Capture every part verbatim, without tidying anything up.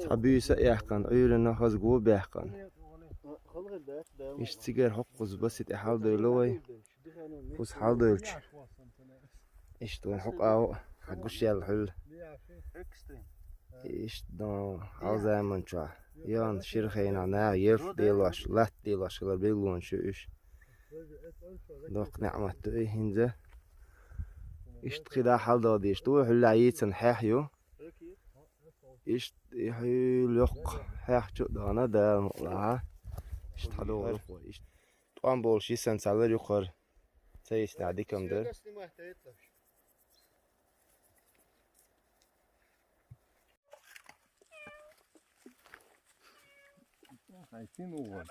Цхьа буьйса а яьккхина, Ӏуьйранна хаза го баьккхина. Иштта цигара хӀокхуза баси тӀе хьалдойла вай. Кхуза хьалдойлча. Иштта вайн хьокъа а хьагуш яьлла хьуьлла. Иштта дан хьалзаман чохь. Ян шира хенахь наха ерш делош, латта делош хилар беллонаш ю уьш. Доккха неӀмат ду и хӀинца. Иштта кхидӀа хьалдала дезаш ду, хьуьллехь йийцина хьех ю. Иштта и хьуьлла йоккха хьех чу а дахана, Дала мукъ лахь. Иштта хьадогӀур ю-кх вай. Иштта тӀом болуш йисина ца лар юкхара. Ца йисинехь дика-м дара. Хьайн син ву ван.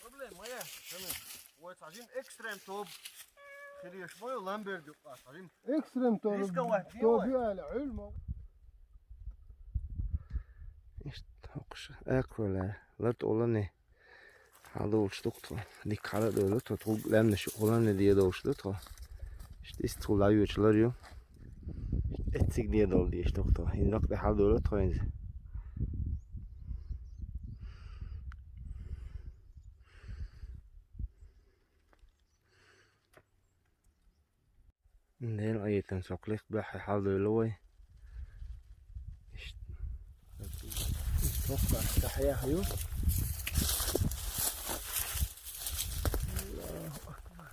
Проблема ма яц, хӀана? Вай цхьа жима экстрем тоба хилийш ма ю, Ламберг юкъа цхьа жима. Экстрем тоба, рисковать тоба делай. Ю аьлла, Ӏуьллу ма. Иштта хӀокхуш, экхвала, лар тӀе лани. Хьалдолуш ду-кх тхо. Дика хьала а девлла тхо, тхуьга лаьмнаш юкъа ларна де долуш ду тхо. Иштта иштта тхо дӀайоьдуш лар ю. Эцциг де долу деш ду-кх тхо. ХӀинца лакха тӀе хьалдевлла тхо хӀинца. Дела Ӏетан, со кху лихка дуьххье хьалдевлла вай. Иштта. Иштта хӀокху тӀехь хьех ю. Аллаху акбар.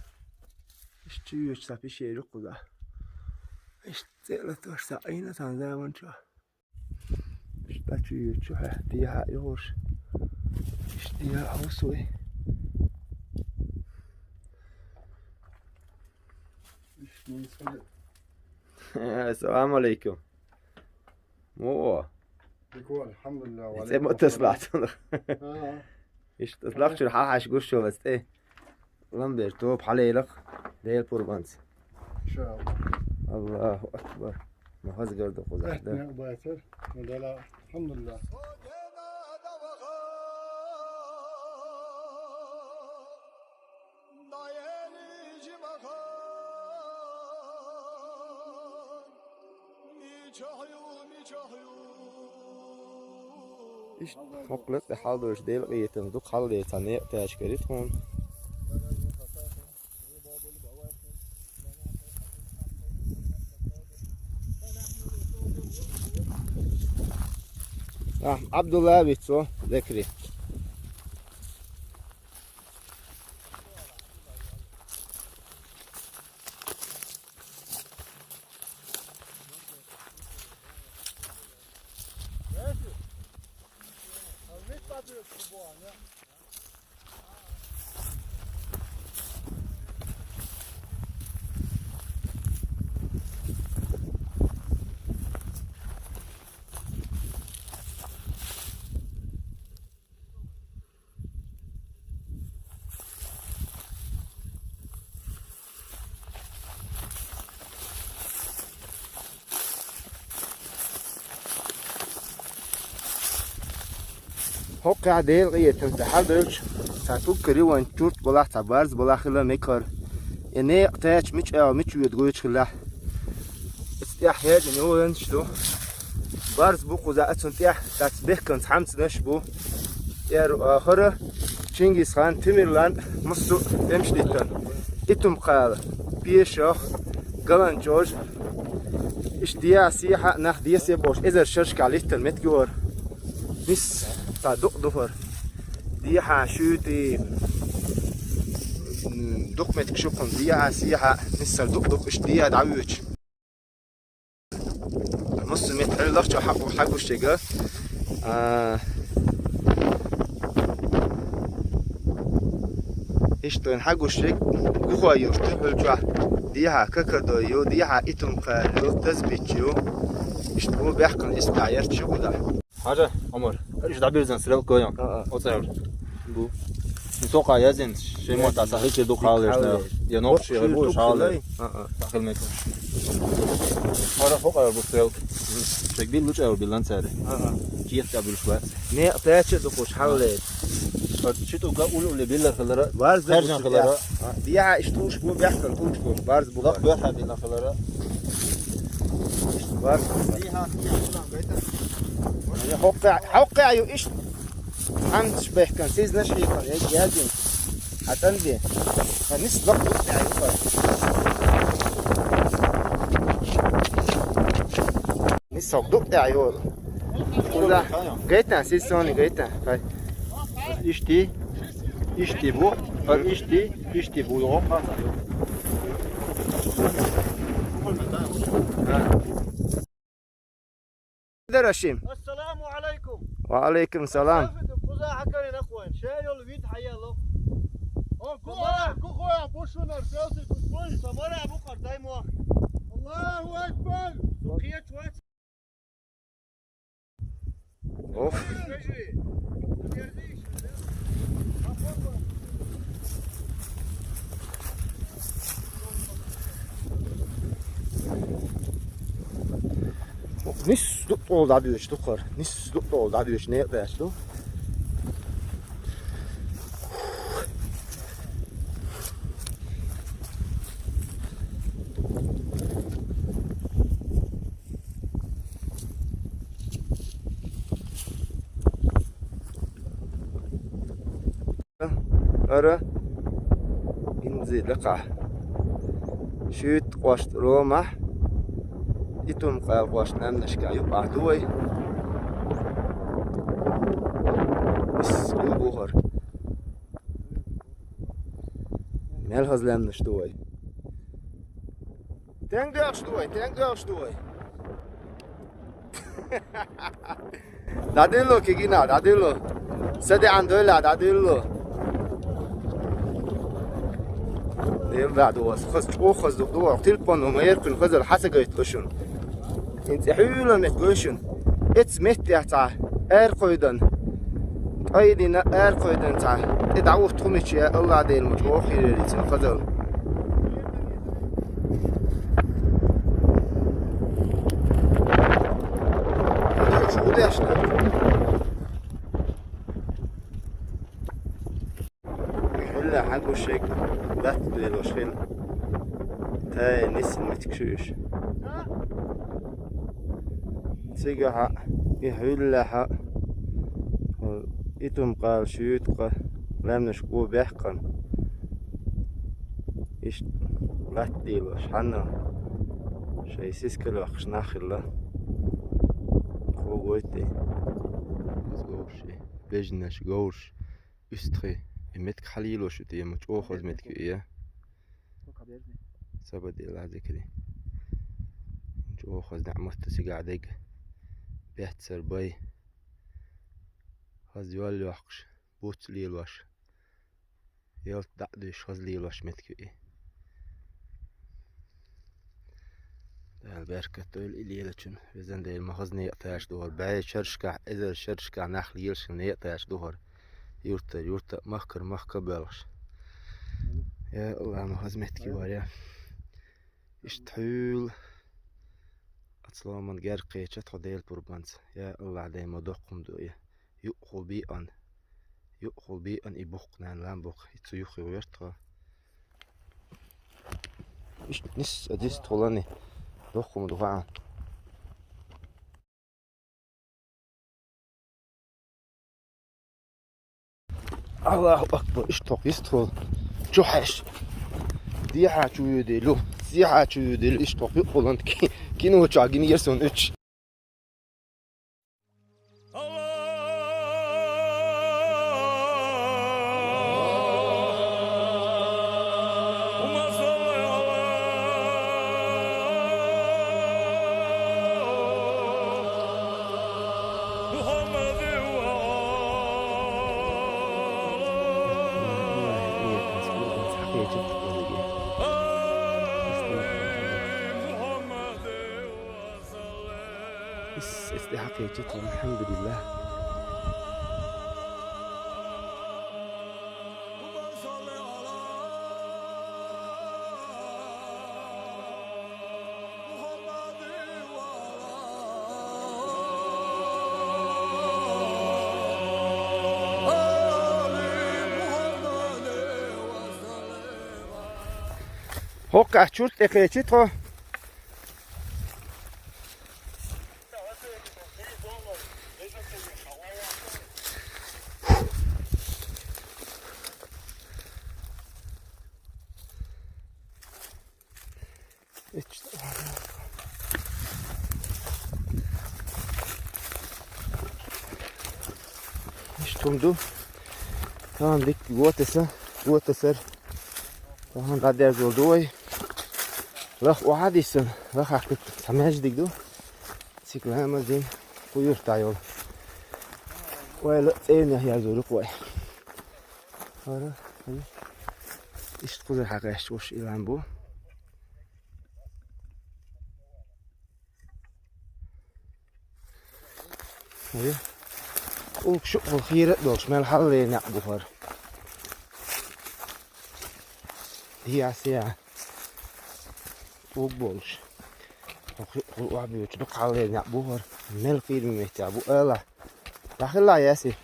Иштта чу йоьдуш цхьа пише ю кхузахь. Иштта цӀе а латош цхьа Ӏийна цхьана заманчохь. Иштта чу ю чу хьа, дехьа а йохуш. Иштта дехьа а хьовсу вай. Ассаламу алейкум. Во. Дика, алхьамдулиллах, ва алейкум ассалам. И цӀе ма тасалахь цунах. Ага. Иштта лахчуьра хьан хьаьш гуш ю аса тӀе. Ламбер тоба хьалелахь, Делан пурбанца. Иншааллах. Аллаху акбар. Ма хаза гар ду кхузахь дан. Байтар, ма дала, алхьамдулиллах. Иштта хӀокху лакха тӀе хьалдолуш Делан къинхетам ду, хьалде цхьа некъа тачка ри тхуна. А, Абдулла вицо, Зекри. ХӀокхехь Делан къинхетамца хьалдевлча, цхьа туккар ю вайн чурт балахь, цхьа барз балахь хила мекара. И некъа тачка мича ала, мича воьду гойтуш хилла. Иза тӀехь хьежина йоланаш ду. Барз бу кхузахь, цунна тӀехь дац бехканца хьамцанаш бу. ТӀера, а, хӀара Чингисхан, Тимирлан, массо а тӀемаш диттан. Итум-Кхала, Пешах, Галанчожа. Иштта дехьа-сехьа нах десте бохуш, эзар шерашкахь литтан меттиг ю хӀара. Мис цхьа дукъ ду хӀара. Дехьа, шуьйтӀи, м, дукха меттиг шу кхунна, дехьа-сехьа, миссар дукъ-дукха иштта дехьа дӀавоьдуш. Массо а меттиг хьуьллахь чохь хьакъ-, хьагуш шега. А, иштта вайн хьагуш шег, гухой йолуш ду хьуьлла чохь. Дехьа какадой ю, дехьа Итум-Кхала ю, Тазбич ю. Иштта бу баьккхина, иштта дӀа ярташ ю кхузахь. Хьажа, Ӏумар, уьш дӀабирзан стрелка йо. А, а. Оцу аьлла. Бу. И сокъа язйина, шен мотт аса хӀечи ду хьаллеш на. Я нохчий хӀара бу, хьаллеш. А, а. Хила мекаш. Хьажа, хӀокъа бу стрелка. Шег билла лучӀа биллан цаьрга. А, а. Кехта булш вац. Некъ тача духуш хьалле. Ши тӀуга улули билла хилара. Варз харжан хилара. Дия иш туш бу бяхтан туш бу. Варз бу. Лак бяха билла хилара. Варз. Хокка, хокка ю иш. Ханч бехкан, сиз наш хикан, я ядин. Хатан би. Ханис лак бу. Нисок дук я ю. Куда? Гайта, сиз сони гайта. Хай. Ишти. Ишти бу. Хай ишти. Ишти бу. Дарашим. Ассаламу алейкум. Ва алейкум салам. Куза хакарин ахван. Шайол вид хаяло. О, кухоя, кухоя, бушунар, селси кухой. Самара бухар даймуа. Аллаху акбар. Сухия чуач. Оф. Нис дукъол дадуеш духар. Нис дукъол дадуеш не беш ду. Ара инзи лакъа. Шуьйт къвашт Рома. Итум къал къвашт намнашка юкъа дувай. Ис гул бухар. Мел хазлемнаш дувай. Тенг дагъш дувай, тенг дагъш дувай. Дадилло кигина, дадилло. Седе андойла, дадилло. Дем баъду вас. Хаз чу хаз ду ду. Телефон ма еркун хазал хасагайт кушун. Ин цӀихӀула мет гойшун. Эц мет яца. Эр койдан. Айдина эр койдан ца. Те давут тумичи Алла дел муч охирери цин хазал. Хилла хӀанкӀушек дат лелошхил. Тай нисин митик шуиш. Цигахьа, и хӀуьллахьа, итум къал шуьйткъа, лемнаш кӀу бехкъан. Ишт латтилаш хьанна шай сискалахш нахилла. Ху гойти. Говши. Бежнаш говш. Уьстхи. И метк хьалилаш у тема. ЧӀохаз метк ия. Сабади ла зикри. ЧӀохаз ниъмат сига дег. Бехцар бай. Хаз юал йохкш. Буц лилаш. Ялт даъдуьйш хазлийлаш меткуи. Дала беркат дойла и лелачун. Везан Дела, ма хазне яъташ духар. Бай шаршках, эзар шаршках нах лелаш не яъташ духар. Юртар юрта, махкар махка белгаш. Я Аллах, ма хаз метки варя. Ишт хьуьл. Ацламан гер кхеча тхо Дела пурбанца. Я Аллах, дай ма доккхум дуя. Юъхул биъан. Юъхул биъан и бухкъ нан лам бухкъ. И цу юхи вертха. Ишт нис адис тхолани. Дохкум духа. Аллаху акбар. Ишт тох йис тхол. Чухаш. Диха чу юделю. Сиха чу юделю. Ишт тох юъхулан ки. Кино чагин ерсон уч. Ис, ис дехьа кхеча тхо, алхьамдулиллах. ХӀокху чурт тӀе кхечи тхо. Иштта хӀума ду. Тахана дикка го таса, го тасар. Тахана дӀадерзор ду вай. Лаха охьа диссина, лаха хьакхуьтту цхьа маьждиг ду. Цига ламаз дина кху юрта йолу. Вай ла цӀернех яздур ю-кх вай. ХӀара, хӀара. Иштта кхузара хьакхаьчча вуш и лам бу. Ой. ТӀулг шу а хӀума хийра а долуш, мел хьалле некъ бу хӀара. Яс, я. ТӀулг болуш. ХӀу-, хӀу-, охьабоьдуш дукха хьалле некъ бу хӀара. Мел кхийраме меттехь бу, ала. ДӀахилла, Яси.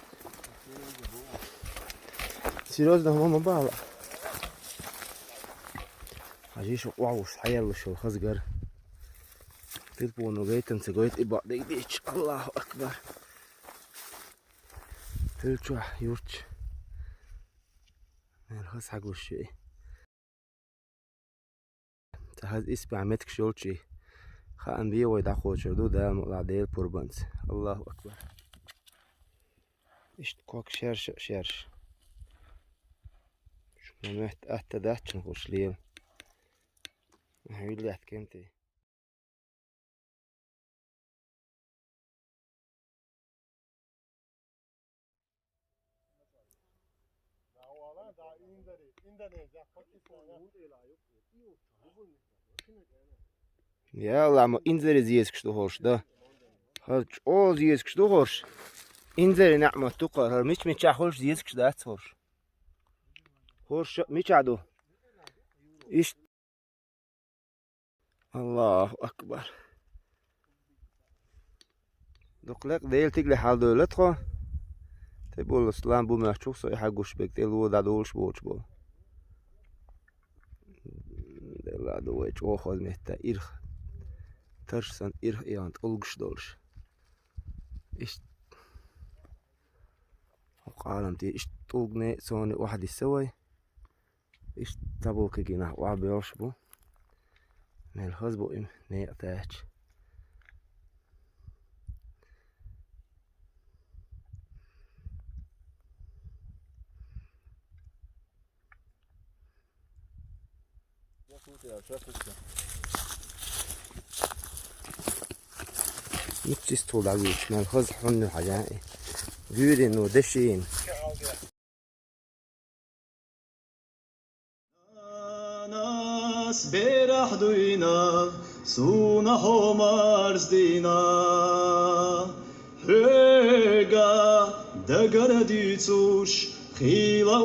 Серьёзно, хӀума ма бала. Хьажий шу охьавуш, хьаеллаш йолу хаза гар. Телефоно гайтам ца гойту и бакъдерг дийцча. Аллаху акбар. Хьуьлла чохь юрташ. Мел хаза хьагуш ю и. Ца хаза исбаьхьа меттигаш йолчий. Хаам бен вай дӀакхочур ду, Дала мукъалахь Делан пурбанца. Аллаху акбар. Иштта ког шерша а шерша. Шуна метта атта дац шуна хӀуш лела. Ахьа виллехь кемтий. Я Аллах, ма инзаре зезагаш ду хӀорш, да. ХӀара чӀогӀа зезагаш ду хӀорш. Инзаре неӀмат ду кхара, хӀара мича-мичахь хуьлуш зезагаш дац хӀорш. ХӀорш мичахь ду? Иштта. Аллаху акбар. Дукха лекъа Делан тигале хьаладевлла тхо. Тхо болу салам бу моьттуш со и хьагуш берг тӀе ло дӀадолуш боцуш болу. Делла ду вай чӀогӀа хаза метта ирх. Тарш санна ирх иан тӀулгаш долуш. Иштта. ХӀокху Ӏалам тӀе иштта тӀулгане а, цуьнан а охьадисса вай. Иштта цхьаболу кегий нах охьабоьлхуш бу. Мел хаза бу и некъа тӀаьхьа. Муьлхха стул дӀавуьйцуш, мел хаза хьунна хьажа и. Гуьйрина ву, дешина. Нанас берахь дуьйна, суна хьо марздина. Хьоьга дагара дуьйцуш, хийла